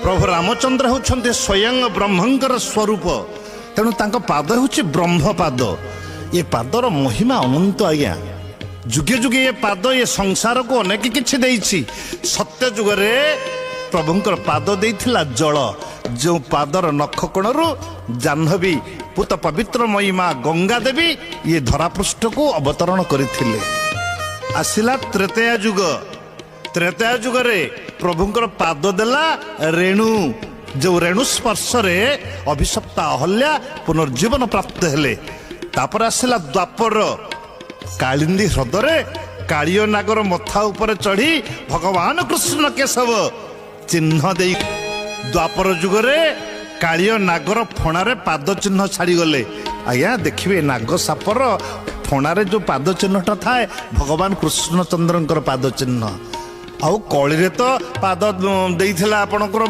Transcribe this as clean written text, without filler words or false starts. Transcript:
ପ୍ରଭୁ ରାମଚନ୍ଦ୍ର ହେଉଛନ୍ତି ସ୍ୱୟଂ ବ୍ରହ୍ମଙ୍କର ସ୍ୱରୂପ, ତେଣୁ ତାଙ୍କ ପାଦ ହେଉଛି ବ୍ରହ୍ମପାଦ। ଏ ପାଦର ମହିମା ଅନନ୍ତ ଆଜ୍ଞା। ଯୁଗେ ଯୁଗେ ଏ ପାଦ ଏ ସଂସାରକୁ ଅନେକ କିଛି ଦେଇଛି। ସତ୍ୟ ଯୁଗରେ ପ୍ରଭୁଙ୍କର ପାଦ ଦେଇଥିଲା ଜଳ, ଯେଉଁ ପାଦର ନଖ କୋଣରୁ ଜାହ୍ନବୀ ପୂତ ପବିତ୍ରମୟୀ ମା ଗଙ୍ଗା ଦେବୀ ଇଏ ଧରାପୃଷ୍ଠକୁ ଅବତରଣ କରିଥିଲେ। ଆସିଲା ତ୍ରେତୟା ଯୁଗ। ତ୍ରେତୟା ଯୁଗରେ ପ୍ରଭୁଙ୍କର ପାଦ ଦେଲା ରେଣୁ, ଯେଉଁ ରେଣୁ ସ୍ପର୍ଶରେ ଅଭିଶପ୍ତା ଅହଲ୍ୟା ପୁନର୍ଜୀବନ ପ୍ରାପ୍ତ ହେଲେ। ତାପରେ ଆସିଲା ଦ୍ୱାପର। କାଳିନ୍ଦୀ ହ୍ରଦରେ କାଳିଅ ନାଗର ମଥା ଉପରେ ଚଢି ଭଗବାନ କୃଷ୍ଣ କେଶବ ଚିହ୍ନ ଦେଇ, ଦ୍ୱାପର ଯୁଗରେ କାଳିଅ ନାଗର ଫଣାରେ ପାଦ ଚିହ୍ନ ଛାଡ଼ିଗଲେ। ଆଜ୍ଞା ଦେଖିବେ, ନାଗ ସାପର ଫଣାରେ ଯୋଉ ପାଦ ଚିହ୍ନଟା ଥାଏ, ଭଗବାନ କୃଷ୍ଣଚନ୍ଦ୍ରଙ୍କର ପାଦ ଚିହ୍ନ। ଆଉ କଳିରେ ତ ପାଦ ଦେଇଥିଲା ଆପଣଙ୍କର